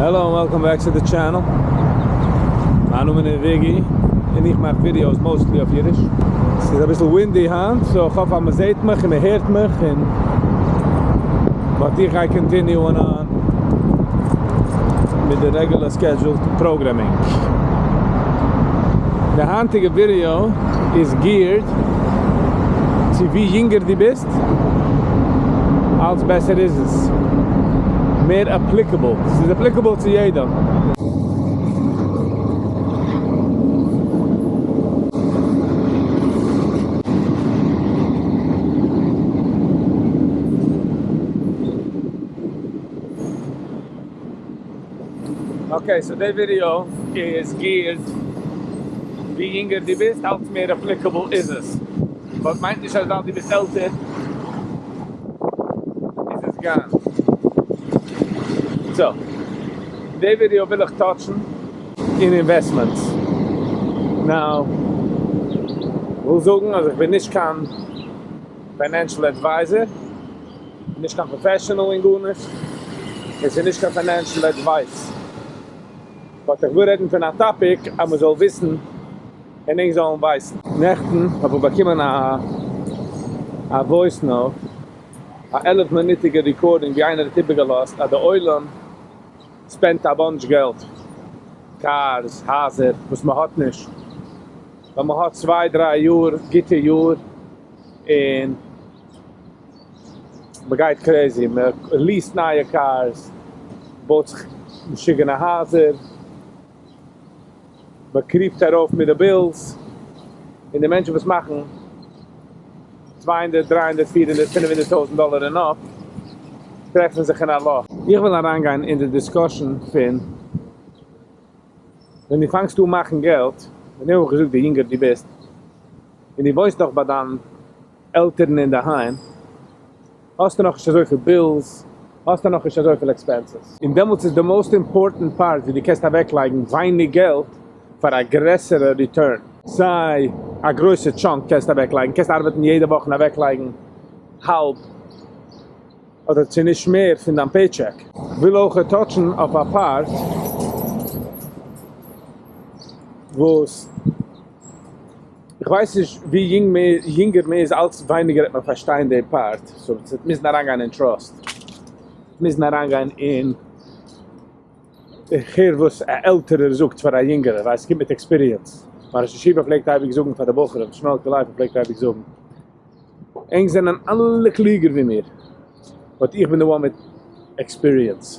Hello and welcome back to the channel. מיין נאמען איז וויגי און איך מאך videos mostly אויף אידיש. ס'איז אביסל windy היינט so איך האף אז מ'זעהט מיך און מ'הערט מיך און but איך גיי continue ען אן מיט די regular scheduled programming. די היינטיגע ווידיאו איז geared צו ווי יונגער דו ביסט אלץ בעסער איז עס. מער applicable. ס'איז applicable צו יעדעם. Okay, so די ווידיאו איז geared ווי יונגער דו ביסט אלץ מער applicable איז עס. But מיינט נישט אז ווייל דו ביסט עלטער איז עס gone. So, די ווידיאו וויל איך touch ן אין investments. Now, כ'וויל זאגן אז איך בין נישט קיין financial advisor, נישט קיין professional אין גארנישט, עס איז נישט קיין financial advice. But איך וויל רעדן פון א topic אז מען זאל וויסן און ענק זאלן ווייסן. נעכטן האב איך באקומען א א voice note, א 11 מינוטיגע recording ווי איינער האט איבערגעלאזט אז די עולם spend ט א bunch געלט, cars, הייזער, וואס מען האט נישט, ווייל מען האט צוויי דריי יאר גוטע יאר און מען גייט crazy, מען lease ט נייע cars, בויט זיך משוגענע הייזער, מען קריפט ארויף מיט די bills, און די מענטשן וואס מאכן 200, 300, 400, 500 טויזנט דאלער און up, טרעפן זיך אין א לאך. איך וויל אריינגיין אין די discussion פון ווען דו פאנגסט אן מאכן געלט, ווען איך האב געזאגט די יונגער דו ביסט, און דו וואוינסט נאך ביי דיין עלטערן אינדערהיים, האסטו נאכנישט אזויפיל bills, האסטו נאכנישט אזויפיל expenses. און דעמאלטס איז די most important part ווי דו קענסט אוועקלייגן ווייניג געלט פאר א גרעסערע return. סיי א גרויסע chunk קענסטו אוועקלייגן, קענסט ארבעטן יעדע וואך און אוועקלייגן האלב אדער צו נישט מער פון דיין paycheck. כ'וויל אויך touch ן אויף א part וואס איך ווייס נישט ווי יונג מען יונגער מען איז אלץ ווייניגער וועט מען פארשטיין די part, so ס'וועט מוזן אריינגיין אין trust, מוזן אריינגיין אין איך הער וואס א עלטערער זאגט פאר א יונגערער, ווייסט ס'קומט מיט experience, מיין ראש ישיבה פלעגט אייביג זאגן פאר די בחורים, שמעלקע לייפער פלעגט אייביג זאגן, ענק זענען אלע קלוגער ווי מיר, but איך בין די one מיט experience,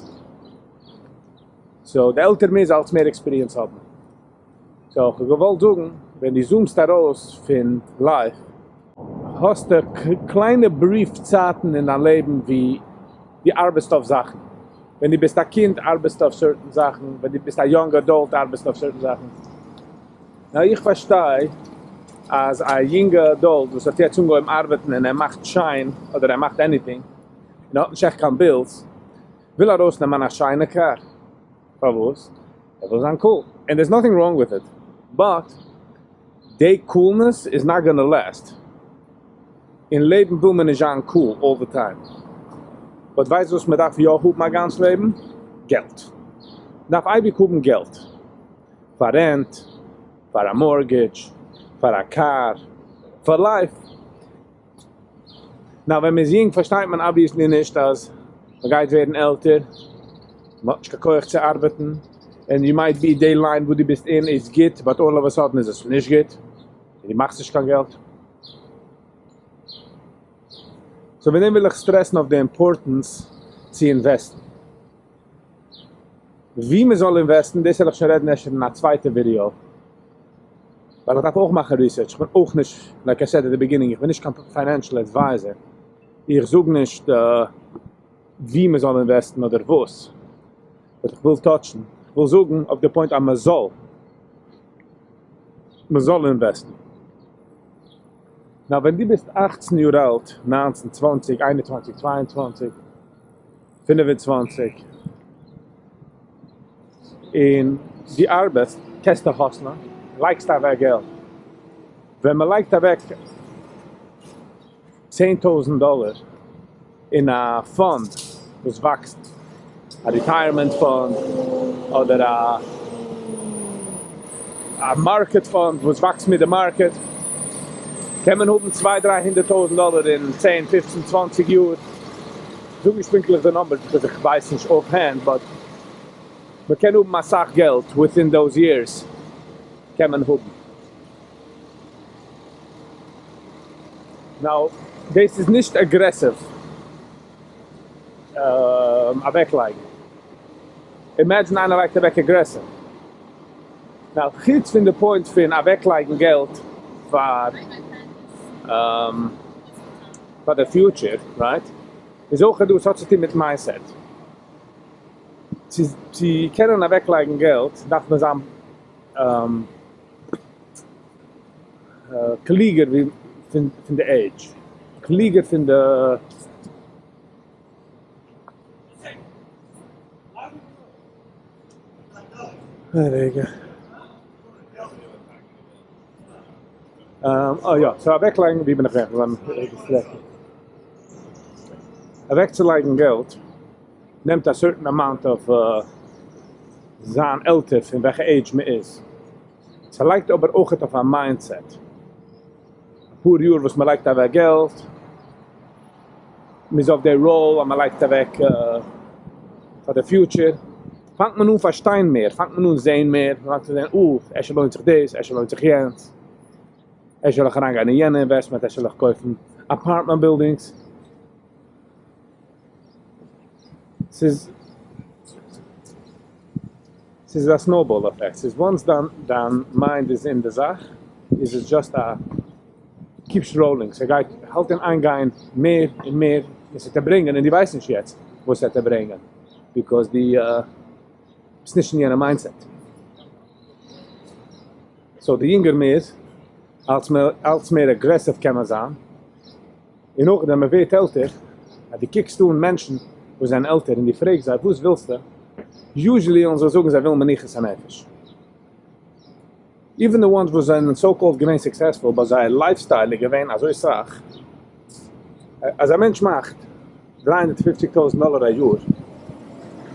so די עלטער מען איז אלץ מער experience האט מען. So כ'האב געוואלט זאגן, ווען דו zoom סט ארויס פון life, האסטו קליינע brief צייטן אין דיין לעבן ווי דו ארבעסט אויף זאכן, ווען דו ביסט א קינד ארבעסטו אויף certain זאכן, ווען דו ביסט א young adult ארבעסטו אויף certain זאכן. Now איך פארשטיי אז א יונגע adult וואס האט יעצט אנגעהויבן ארבעטן און ער מאכט שיין אדער ער מאכט anything און ער האט נישט עכט קיין bills, וויל ארויסנעמען א שיינע קאר. פארוואס? ער וויל זיין cool. And there's nothing wrong with it. But די coolness is not gonna last. אין לעבן וויל מען נישט זיין cool all the time. But ווייסט וואס מען דארף יא האבן א גאנץ לעבן? געלט. מען דארף אייביג האבן געלט. פאר rent, פאר א mortgage, פאר א קאר, פאר life. Now ווען מ'איז יונג פארשטייט מען obviously נישט אז מ'גייט ווערן עלטער, מ'האט נישט קיין כח צו ארבעטן, און you might be די line וואס דו ביסט אין איז גוט, but all of a sudden איז עס נישט גוט, און דו מאכסט נישט קיין געלט. So וועגן דעם וויל איך stress ן אויף די importance צו invest ן. ווי מען זאל invest ן, דאס וועל איך שוין רעדן אפשר אין א צווייטע ווידיאו, ווייל איך דארף אויך מאכן research, איך בין אויך נישט, like I said at the beginning, איך בין נישט קיין financial advisor, איך זאג נישט ווי מען זאל invest ן אדער וואס, but איך וויל touch ן, איך וויל זאגן אויף די point אז מען זאל, מען זאל invest ן. Now ווען דו ביסט 18 יאר אלט, 19, 20, 21, 22, 25, און דו ארבעסט, קענסטו hustle ען, לייגסט אוועק געלט. ווען מען לייגט אוועק 10,000 דאלער אין א fund וואס וואקסט א retirement fund אדער א א market fund וואס וואקסט מיט די market, קען מען האבן צוויי דריי הונדערט טויזנט דאלער אין צען פופצן צוואנציג יאר, זאג נישט פונקטליך די numbers because איך ווייס נישט off hand, but מען קען האבן אסאך געלט within those years קען מען האבן. Now דאס איז נישט aggressive אוועקלייגן. Imagine איינער לייגט אוועק aggressive. Now חוץ פון די point פון אוועקלייגן געלט פאר פאר די future, right? איז אויך דא, עס האט צוטון מיט mindset. צו קענען אוועקלייגן געלט דארף מען זיין קלוגער ווי פון די עידזש, קלוגער פון די. רגע. אה יא, so אוועקלייגן, ווי בין איך געווען? אוועקצולייגן געלט נעמט א certain amount of זיין עלטער פון וועלכע עידזש מען איז. ס'לייגט אבער אויכעט אויף א mindset. אפאר יאר וואס מ'לייגט אוועק געלט, מ'איז אויף די roll אז מ'לייגט אוועק פאר די future, פאנגט מען אן פארשטיין מער, פאנגט מען אן זעהן מער, מ'פאנגט אן זעהן, אה, אפשר לוינט זיך דאס, אפשר לוינט זיך יענץ, אפשר זאל איך אריינגיין אין יענע investment, אפשר זאל איך קויפן apartment buildings. ס'איז ס'איז א snowball effect, ס'איז once דיין דיין mind איז אין די זאך איז עס just א keeps rolling, ס'גייט האלט אין איין גיין מער און מער און ס'וועט דיר ברענגען און דו ווייסט נישט יעצט וואס ס'וועט דיר ברענגען because דו ביסט נישט אין יענע mindset. So די יונגער מ'איז אלץ מער אלץ מער aggressive קען מען זיין. און נאכדעם מען ווערט עלטער, אז דו קוקסט אן מענטשן וואס זענען עלטער און דו פרעגסט זיי וואס ווילסטו, usually וועלן זיי זאגן זיי ווילן מנוחת הנפש. Even the ones וואס זענען so called געווען successful but זייער lifestyle איז געווען אזוי סאך, אז א מענטש מאכט 350 טויזנט דאלער א יאר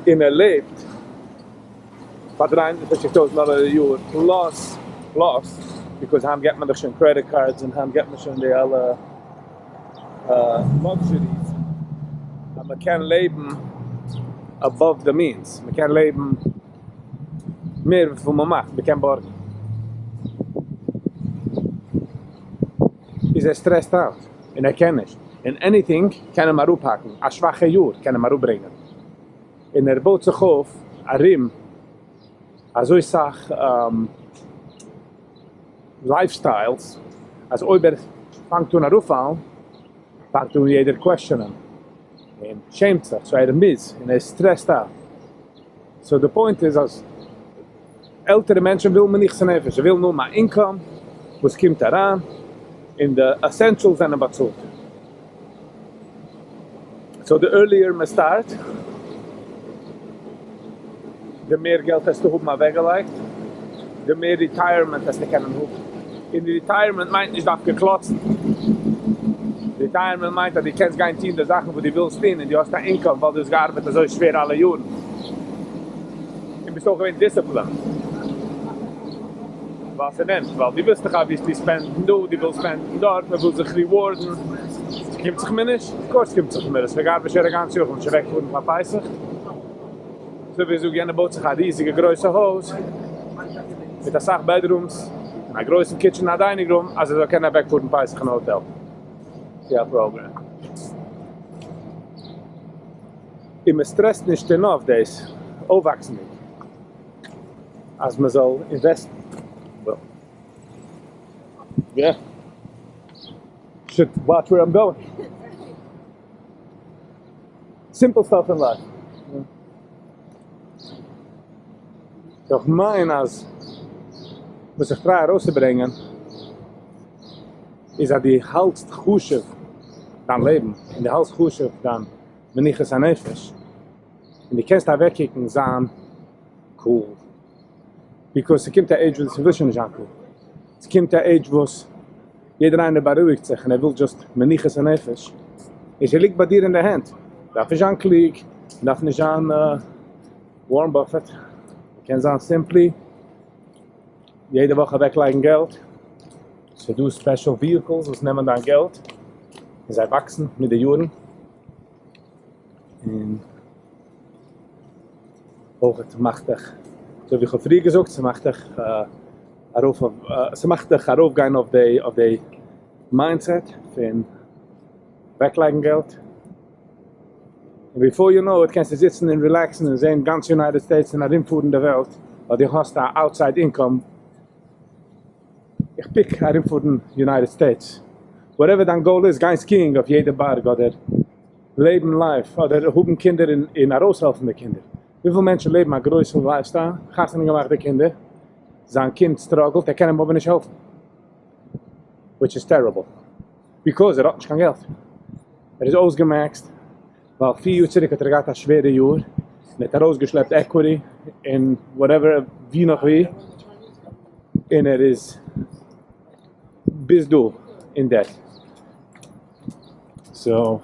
און ער לעבט פאר 350 טויזנט דאלער א יאר plus plus, because היינט געט מען דאך שוין credit cards און היינט געט מען שוין די אלע luxuries אז מען קען לעבן above the means, מען קען לעבן מער וויפיל מען מאכט, מען קען בארגן. איז ער stressed out און ער קען נישט, און anything קען אים אראפהאקן, א שוואכע יאר קען אים אראפברענגען, און ער בויט זיך אויף ארום אזוי סאך lifestyles אז אויב ער פאנגט אן אראפפאלן פאנגט אן יעדער questionען און שעמט זיך, so ער מוז און ער איז stressed out. So די point איז אז עלטערע מענטשן ווילן מנוחת הנפש, זיי ווילן האבן א income וואס קומט אריין און די essentials זענען באצאלט. So די earlier מען start די מער געלט העסטו האבן אוועקגעלייגט, די מער retirement העסטו קענען האבן. און retirement מיינט נישט דווקא קלאצן. Retirement מיינט אז דו קענסט גיין טון די זאכן וואס דו ווילסט טון און דו האסט א income ווייל דו האסט געארבעט אזוי שווער אלע יארן. און ביסט אויך געווען disciplined. ווייל ס'נעמט, ווייל דו ווילסט דאך obviously spendן דא, דו ווילסט spendן דארט, מ'וויל זיך rewardן. ס'קומט זיך מיר נישט? Of course קומט זיך מיר עס, כ'האב געארבעט שווער א גאנץ יאר, כ'וויל נישט אוועקפארן פאר פסח. אזוי ווי איך זאג, יענער בויט זיך א ריזיגע גרויסע הויז, מיט אסאך bedrooms, און א גרויסן kitchen און א dining room, אז ער זאל קענען אוועקפארן פסח אין האטעל. צו א program. און מען stressט נישט enough דאס אויפוואקסנדיג אז מען זאל investן. Yeah. Should watch where I'm going. Simple stuff in life. איך מיין אז וואס איך try ארויסצוברענגען איז אז דו האלטסט חשוב דיין לעבן און דו האלטסט חשוב דיין מנוחת הנפש און דו קענסט אוועקקוקן זיין cool because ס'קומט א עידזש וואס ס'וויל שוין נישט זיין cool, ס'קומט א עידזש וואס יעדער איינער בארואיגט זיך און ער וויל just מנוחת הנפש, און ס'ליגט ביי דיר אין די הענט, דארף נישט זיין קלוג, דארף נישט זיין. ווארען באפעט, מ'קען זיין simply יעדע וואך אוועקלייגן געלט, ס'דא special vehicles וואס נעמען דיין געלט און זיי וואקסן מיט די יארן, און אויך מאכט דיך, אזוי ווי איך האב פריער געזאגט, ס'מאכט דיך ארויף אויף, ס'מאכט דיך ארויפגיין אויף די אויף די mindset פון אוועקלייגן געלט, און before you know it קענסטו זיצן און relax ן און זען גאנץ United States און ארומפארן די וועלט ווייל דו האסט א outside income. איך pick ארומפארן United States. Whatever דיין goal איז, גיין skiing אויף יעדע בארג אדער לעבן life אדער האבן קינדער און ארויסהעלפן די קינדער. וויפיל מענטשן לעבן א גרויסן lifestyle, חתונה געמאכט די קינדער, זיין קינד struggle ט, ער קען אים אבער נישט העלפן. Which is terrible. Because ער האט נישט קיין געלט. ער איז אויסגע max ט ווייל 4 יאר צוריק האט ער געהאט א שווערע יאר און ער האט ארויסגעשלעפט equity און whatever ווי נאך ווי און ער איז ביז דא אין debt. So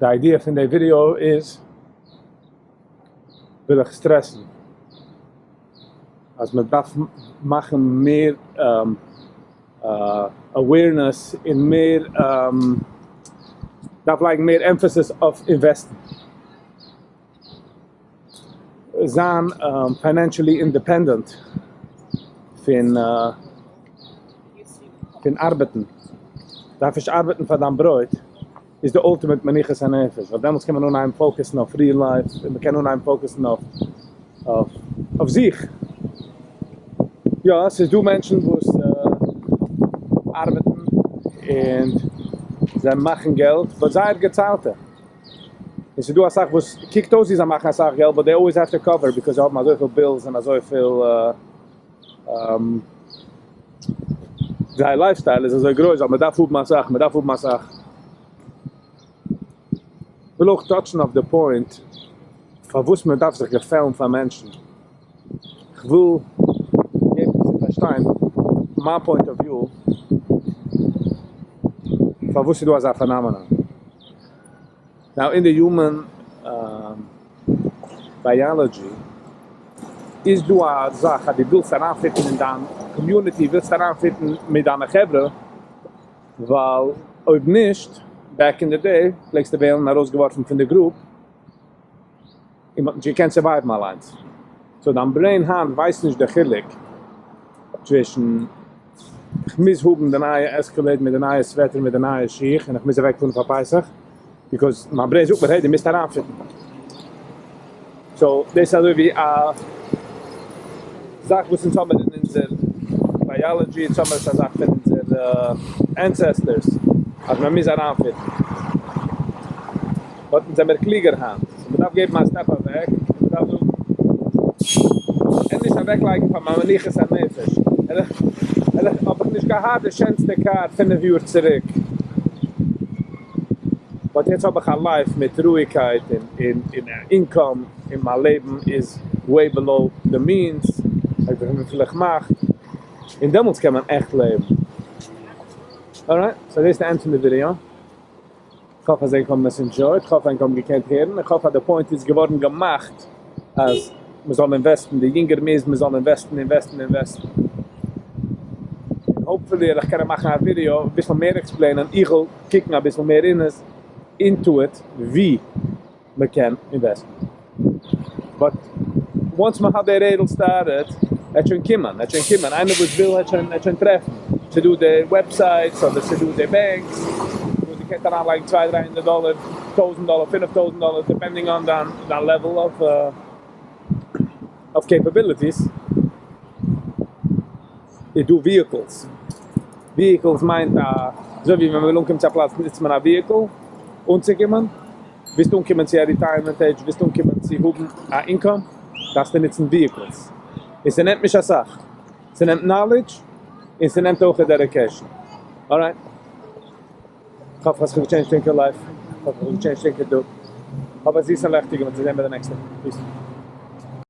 די idea פון די ווידיאו איז וויל איך stress ן אז מען דארף מאכן מער awareness און מער דארף לייגן מער emphasis אויף invest ן, זיין financially independent פון פון ארבעטן, דארף נישט ארבעטן פאר דיין ברויט, איז די ultimate מנוחת הנפש, ווייל דעמאלטס קען מען אנהייבן focus ן אויף real life, און מען קען אנהייבן focus ן אויף אויף זיך. יא, ס'איז דא מענטשן וואס ארבעטן און זיי מאכן געלט, but זייער געציילטע. און ס'איז דא אסאך וואס קוקט אויס ווי זיי מאכן אסאך געלט, but they always have to cover because זיי האבן אזויפיל bills און אזויפיל זייער lifestyle איז אזוי גרויס אז מ'דארף האבן אסאך, מ'דארף האבן אסאך. כ'וויל אויך touch ן אויף די point פארוואס מ'דארף זיך געפעלן פאר מענטשן. כ'וויל געבן צו פארשטיין מיין point of view פארוואס ס'איז דא אזא phenomenon. Now אין די human biology איז דא א זאך אז דו ווילסט אריינ fit ן אין דיין community, ווילסט אריינ fit ן מיט דיינע חברה, ווייל אויב נישט, back in the day, פלעגסטו ווערן ארויסגעווארפן פון די group, און מ'האט נישט געקענט survive ן אליינס. So דיין brain היינט ווייסט נישט די חילוק צווישן איך מוז האבן די נייע Escalade מיט די נייע sweater מיט די נייע שיך און איך מוז אוועקפארן פאר פסח, because מיין brain זאגט מיר hey דו מוזט אריינ fit ן. So דאס איז אזוי ווי א זאך וואס אונז האמיר אין אונזער biology, אונז האמיר עס א זאך פון אונזער ancestors אז מען מוז אריינ fit ן. But אונז זעמיר קלוגער היינט, so מען דארף געבן א step אוועק, און מען דארף זאגן, ענדערש אוועקלייגן פאר מיין מנוחת הנפש, האב איך נישט געהאט די שענסטע קאר 5 יאר צוריק, but יעצט האב איך א life מיט רואיגקייט און income, און מיין לעבן איז way below the means, וויפיל איך מאך, און דעמאלטס קען מען עכט לעבן. Alright, so דאס איז די end פון די ווידיאו. איך האף אז ענק האבן עס enjoyed, איך האף ענק האבן געקענט הערן, איך האף אז די point איז געווארן געמאכט אז מען זאל invest ן, די יונגער מוז מען זאל invest ן, invest ן, invest ן. און hopefully וועל איך קענען מאכן א ווידיאו אביסל מער explain ען, איך וועל קוקן אביסל מער אין עס, into it, ווי מען קען invest ן. But once מען האט די רעדל started, וועט שוין קומען, וועט שוין קומען, איינער וואס וויל וועט שוין, וועט שוין טרעפן. ס'דא די websites אדער ס'דא די banks וואס דו קענסט אריינלייגן צוויי דריי הונדערט דאלער, טויזנט דאלער, 5000 דאלער, depending on דיין דיין level of capabilities. איז דא vehicles. Vehicles מיינט א, אזוי ווי ווען מ'וויל אנקומען צו א פלאץ נוצט מען א vehicle אנצוקומען. ווילסט אנקומען צו א retirement age, ווילסט אנקומען צו האבן א income, דארפסטו נוצן vehicles. און ס'נעמט נישט אסאך. ס'נעמט knowledge און ס'נעמט אויך א dedication. Alright. כ'האף אז כ'האב גע change ט ענקער life. כ'האף כ'האב גע change ט ענקער טאג. האב א זיסע לעכטיגע, מיר זעהן ביי די נעקסטע. Peace.